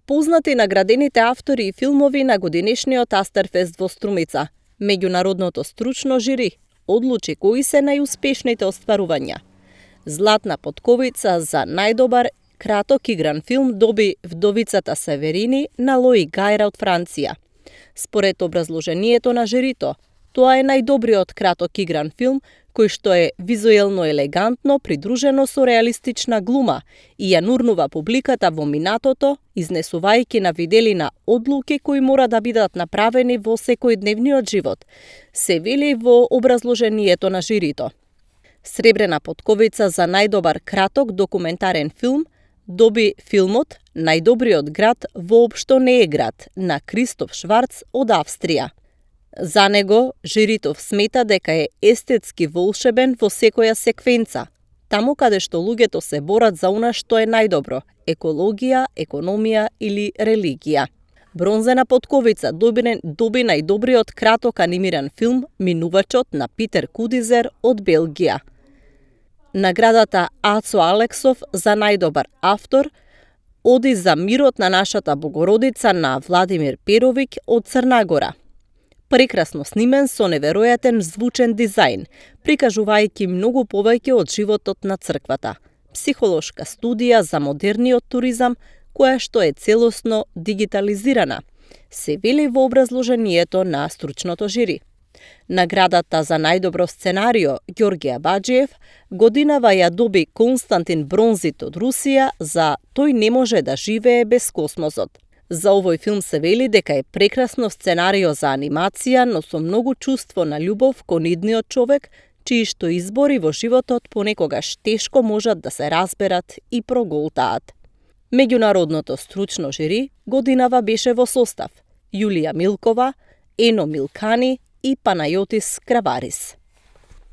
познати наградените автори и филмови на годинешниот Астерфест во Струмица. Меѓународното стручно жири одлучи кои се најуспешните остварувања. Златна потковица за најдобар краток игран филм доби Вдовицата Северини на Лои Гајра од Франција. Според образложението на жирито, тоа е најдобриот краток игран филм кој што е визуелно елегантно придружено со реалистична глума и ја нурнува публиката во минатото, изнесувајќи на виделина одлуки кои мора да бидат направени во секојдневниот живот, се вели во образложението на жирито. Сребрена потковица за најдобар краток документарен филм доби филмот Најдобриот град воопшто не е град на Кристоф Шварц од Австрија. За него, жирито смета дека е естетски волшебен во секоја секвенца, таму каде што луѓето се борат за она што е најдобро – екологија, економија или религија. Бронзена потковица доби најдобриот краток анимиран филм Минувачот на Питер Кудизер од Белгија. Наградата Ацо Алексов за најдобар автор оди за Мирот на нашата Богородица на Владимир Перовиќ од Црна Гора. Прекрасно снимен со неверојатен звучен дизајн, прикажувајќи многу повеќе од животот на црквата. Психолошка студија за модерниот туризам, која што е целосно дигитализирана, се вели во образложението на стручното жири. Наградата за најдобро сценарио Ѓорѓе Баџиев годинава ја доби Константин Бронзит од Русија за Тој не може да живее без космосот. За овој филм се вели дека е прекрасно сценарио за анимација, но со многу чувство на љубов кон идниот човек, чии што избори во животот понекогаш тешко можат да се разберат и проголтаат. Меѓународното стручно жири годинава беше во состав Јулија Милкова, Ено Милкани и Панајотис Краварис.